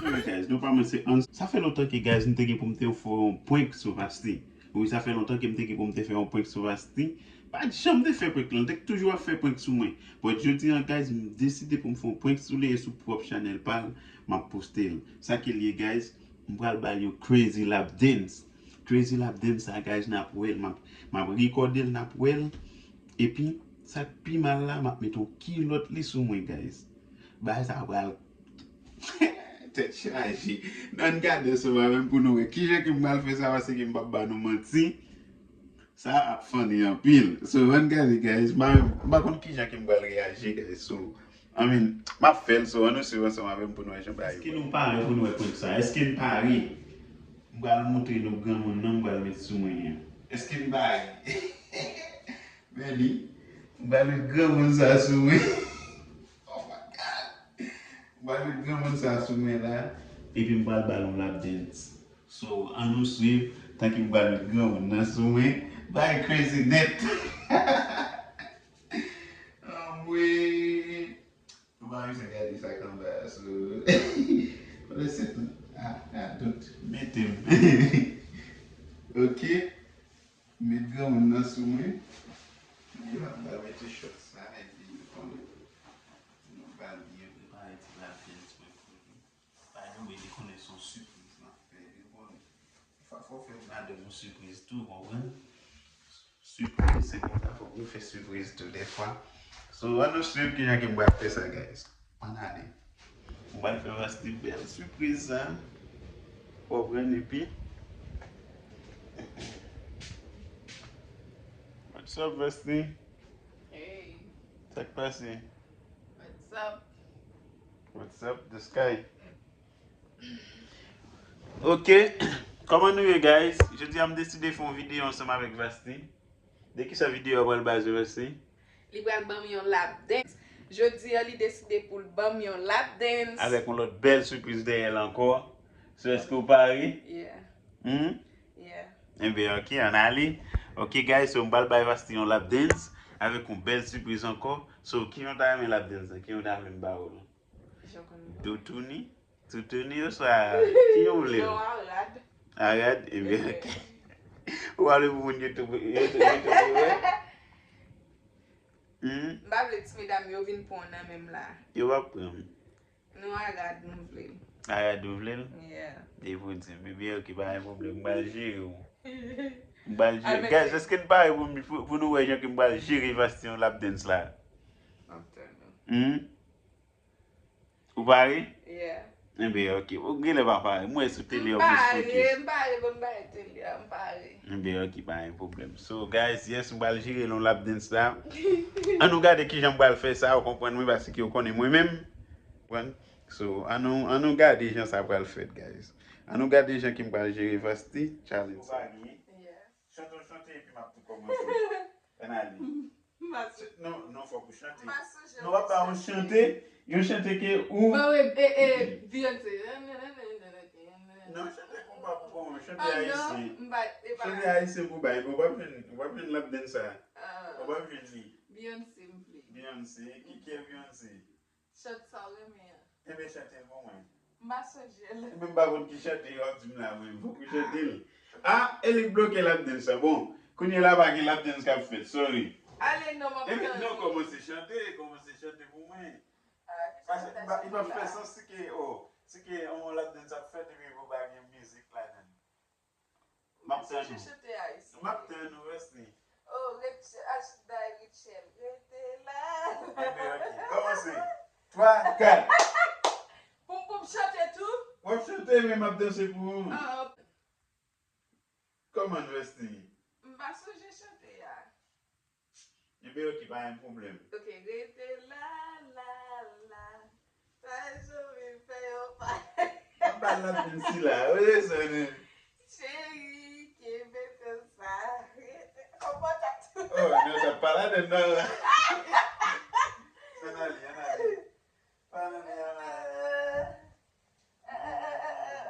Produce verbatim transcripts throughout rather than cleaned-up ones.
Anyway, guys, nou pa mwen se Hans. Sa fè lontan ke, guys, m te gen pou m te fè yon prank sou Vasti. Wi, sa fè lontan ke m te gen pou m te fè yon prank sou Vasti. Pa t janm te fè prank lan, li te toujou ap fè prank sou mwen. But jodi an, guys, m deside pou m fè yon prank sou li e sou pwòp chanèl pa l, m ap poste l. Sa ke l ye, guys, m pral ba l yon crazy lap dance. Crazy lap dance sa, guys, n ap wè l, m ap, m ap rekòde l, n ap wè l. Epi, sa k pi mal la, m ap mete yon kilòt li sou mwen, guys. Bagay sa pral tèt chaje. Ann gade ansanm avè m pou nou wè kijan ke m pral fè sa, paske m p ap ba nou manti. Sa ap funny anpil. So, ann gade, guys. M pa, m pa konn kijan ke m pral reyaji, guys. So, I mean, m ap fè l, so, ann nou swiv ansanm avè m pou nou wè jan bagay yo. Èske nou pare pou nou wè prank sa? Èske n pare? M pral montre nou granmoun nan m pral met sou mwen an. Èske n pare? Men li, m pral met granmoun sa sou mwen. Oh my God. M pral met granmoun sa sou mwen la. Epi m pral ba l yon lap dance. So, ann nou swiv, tanke m pral met granmoun nan sou mwen. Bagay crazy nèt. Anmwe. Ou pa bezwen gade sa k anba a, so. Lè se tou. Ah, ah, don't. Mete m. Ok. Met granmoun nan sou mwen. Yo ap ba mete short sa, epi nou konnen. Nou pral byen prepare ti lap dance mwen pou nou. By the way, li konnen se yon sipriz m ap fè, li konnen. Fò, fò w fè madanm ou sipriz tou, konprann? Sipriz, se konsa, fòk nou fè sipriz tou, dèfwa. So, ann nou swiv kijan ke m pral fè sa, guys. Ann ale. M pral fè Vasti bèl sipriz sa. Konprann, epi. What's up, Vasti? Hey. Sa k pase? What's up? What's up, the sky? Ok, kòman nou ye, guys? Jodi a m deside fè yon videyo ansanm avèk Vasti. De kisa videyo a pral baze, Vasti? Li pral ban m yon lap dance. Jodi a, li deside pou l ban m yon lap dance. Avèk yon lòt bèl sipriz dèyè l ankò. So, èske w pare? Yeah. Hmm? Yeah. Enben, ok, ann ale. Ok, guys, so m pral bay Vasti yon lap dance avèk yon bèl sipriz ankò. So, kijan w ta renmen lap dance lan? Kijan w ta vle m ba w l? Jan w konn. Doutouni? Toutouni oswa kijan w vle l? Non, a rad. A rad? Enben, ok. Ou pa vle pou moun YouTube, YouTube, YouTube yo wè? Hmm? M pa vle ti medam yo vin pran w nan men m la. Yo p ap pran m. Non, a rad nou vle l. A rad nou vle l? Yeah. E pou di m, ebyen, ok, pa gen pwoblèm, m pral jere w. M pral jere. Guys, èske n pare pou, pou, pou nou wè jan ke m pral jere Vasti yon lap dance la? M ap tann ou. Hmm? Ou pare? Yeah. Enben, ok. Ou genlè pa pare. M wè sou tele w plis fokis. M pare, m pare, bon, m pare tele a, m pare. Enben, ok, pa gen pwoblèm. So, guys, yes, m pral jere l yon lap dance la. Ann nou gade kijan m pral fè sa, ou konprann mwen, paske ou konnen mwen menm. Konprann? So, ann nou, ann nou gade jan sa pral fèt, guys. Ann nou gade jan ke m pral jere Vasti challenge sa. Yeah. Chante yon chante epi m ap tou kòmanse. Ann ale. M pa sou. Non, non, fòk ou chante. M pa sou. Non, w ap ba yon chante, yon chante ke ou. Bon, e, e, e, Beyoncé. Non, chante konpa pou bon, chante ayisyen. Chante ayisyen pou bay. Bon, w ap jwenn, w ap jwenn lap dance sa. W ap jwenn li. Beyoncé, m vle. Beyoncé, ki, ki Beyoncé? Chante sa w renmen an. Enben, chante l pou mwen. M pa sonje l. Mwen m pa konn ki chante w ap di m la, mwen. Fòk ou chante l. Ah, e li k bloke lap dance sa. Bon, kounye a la pa gen lap dance k ap fèt, sorry. Ale non, m ap tann. Enben, non, kòmanse chante, kòmanse chante pou mwen. Ah, paske li pa, li pa fè sans si ke, oh, si ke yon lap dance ap fèt epi pou pa gen mizik ladan l. M ap tann ou. Chante ayisyen. M ap tann ou, Wesley. Oh, Rachel, Ashda Rachel, rete la. Enben, ok. Kòmanse. Twa, kat. Poum poum chante tou? W ap chante, men m ap danse pou ou. Ah, kòman, Wesley? M pa sonje chante a. Enben, ok, pa gen pwoblèm. Ok, rete la, la, la. Sa janm fè yo pa. Anba la vin sila, ou desann. Cheri, kenbe konsa. Rete. Kòman w t ap tou? Oh, non, t ap pa ladan non. Ann ale, ann ale. Pa nan men an la. Ann ale, ann ale.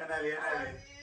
Ann ale.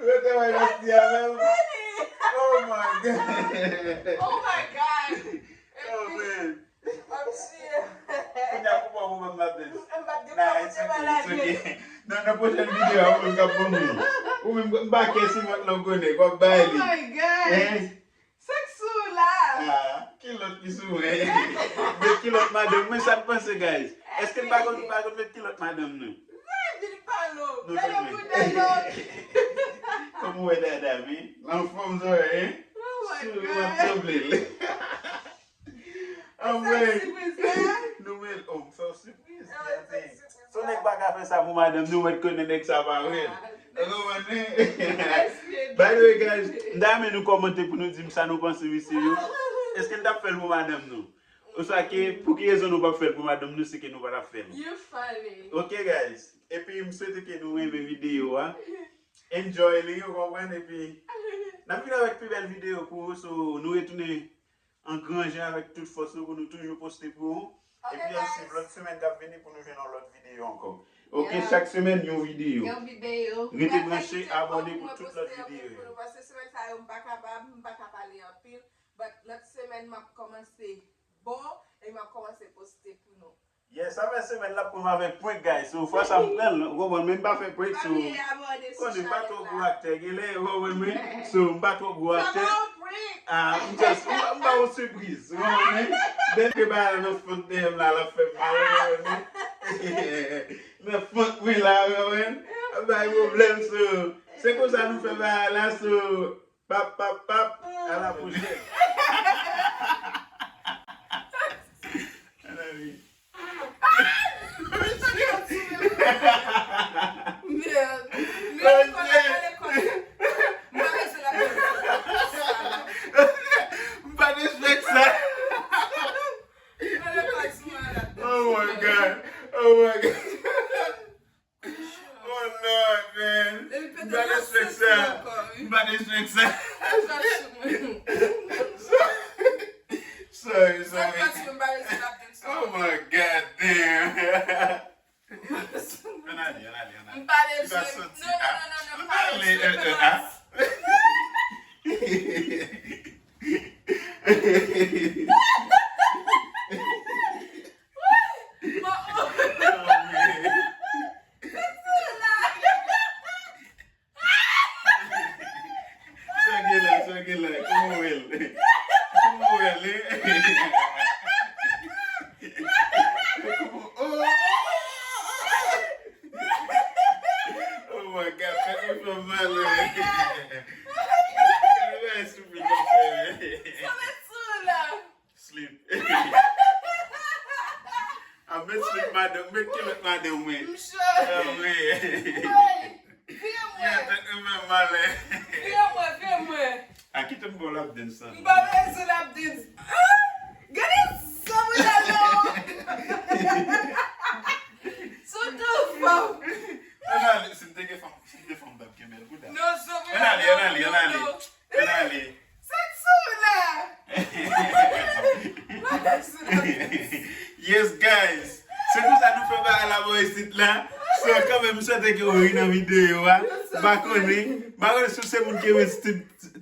Rete wè Nasty avè m. Oh my God. Oh my God. Oh man. Kounye a pou mwen, mwen m ap dance. Nah, it's okay, it's okay. Nan, nan pwochèn videyo a, ou menm k ap ban m li. Ou menm, m pa kè si mwen nan konnen, w ap bay li. Oh my God. Hein? Sa k sou la? Ah, kilòt ki sou mwen. Met kilòt madanm mwen, sa n panse, guys? Èske n pa konn, pa konn met kilòt madanm nou? Vin pale w. Gade bouda yo. Kòman w wè dada m, hein? Anfòm, zòrèy, hein? Oh my God. Sou, m ap sanble l. Anmwey. Sa sipriz la? Nou men, oh, m fè w sipriz. Gade. Si w nèg pa ka fè sa pou madanm nou, mwen konnen nèg sa pa rèl. Ou konprann, wi? By the way, guys, m ta renmen nou kòmante pou nou di m sa nou panse, mesye yo. Èske n t ap fè l pou madanm nou? Oswa ke, pou ki rezon nou p ap fè l pou madanm nou, si ke nou pa t ap fè l? You funny. Ok, guys. Epi, m swete ke nou renmen videyo a. Enjoy li, ou konprann? Epi, n ap vin avèk pi bèl videyo pou ou, so, nou retounen an gran jan avèk tout fòs nou pou nou toujou poste pou ou. Epi ansuiv lòt semèn k ap vini pou nou jwenn yon lòt videyo ankò. Ok, chak semèn yon videyo. Yon videyo. Rete branche, abòne pou tout lòt videyo yo. Paske semèn sa yo m pa kapab, m pa ka pale anpil. But lòt semèn m ap kòmanse bon e m ap kòmanse poste pou nou. Yes, sa fè semèn l ap pran m avèk prank, guys. So, fwa sa m pran l, ou konprann, men m pa fè prank, so, konnen m pa twò gwo aktè, genlè, ou konprann mwen? So, m pa twò gwo aktè. Ah, m just, m, m ba w sipriz, ou konprann mwen? Bèl ke bagay la nan fon dèyè m la, l ap fè m mal, ou konprann mwen? Nan fon mwen la, ou konprann? Ap bay pwoblèm, so, se konsa nou fè bagay la, so, Pap, pap, pap. À la prochaine. Ann ale. Merde. Merde, konn al lekòl. M pa bezwen la. M pa bezwen sa. Al lekòl sou malad. Oh my God. Oh my God. Oh Lord, man. M pa t expect sa. M pa t expect sa. Sorry, sorry. Oh my God, damn. Ann ale, ann ale, ann ale. M pa bezwen. Non, non, non, non, non, pa bezwen. Sa gen la, sa gen la. Kòman w wè l? Kòman w wè l, eh? Oh, oh, oh, oh, oh. Oh my God, tèt mwen fè m mal, eh. Gade bagay stupid m ap fè, eh. Sa mèt sou la. Slip. A, met slip madanm, met kilòt madanm mwen. M cho. Ah, wi. Woy, vire mwen. Yo, tèt mwen fè m mal, eh. Vire mwen, vire mwen. A, kite m ba w lap dance lan. M pa bezwen lap dance. Ah, gade sa mwen la yo. Sou tou fanm. Ann ale, si m te gen fanm, si m te fanm, m t ap kenbe l bouda. Non, sa mwen la yo. Ann ale, ann ale, ann ale. Ann ale. Sa k sou la? Yes, guys. Se konsa nou fè bagay la bò isit la. So, kanmenm, m swete ke w ri nan videyo a. M pa konnen. M pa konnen si w se moun ki renmen tip,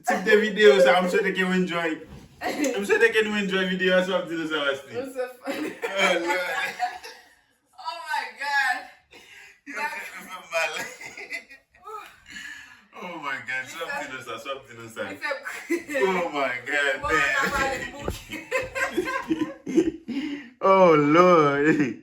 tip de videyo sa. M swete ke w enjoy. M swete ke nou enjoy videyo a. Sa w ap di nou sa, Nasty? Oh, Lord. Oh my God. Yo, tèt mwen fè m mal. Oh my God, sa w ap di nou sa, sa w ap di nou sa. Li fè m kriye. Oh my God, man. Mwen pa pale bouke. Oh Lord.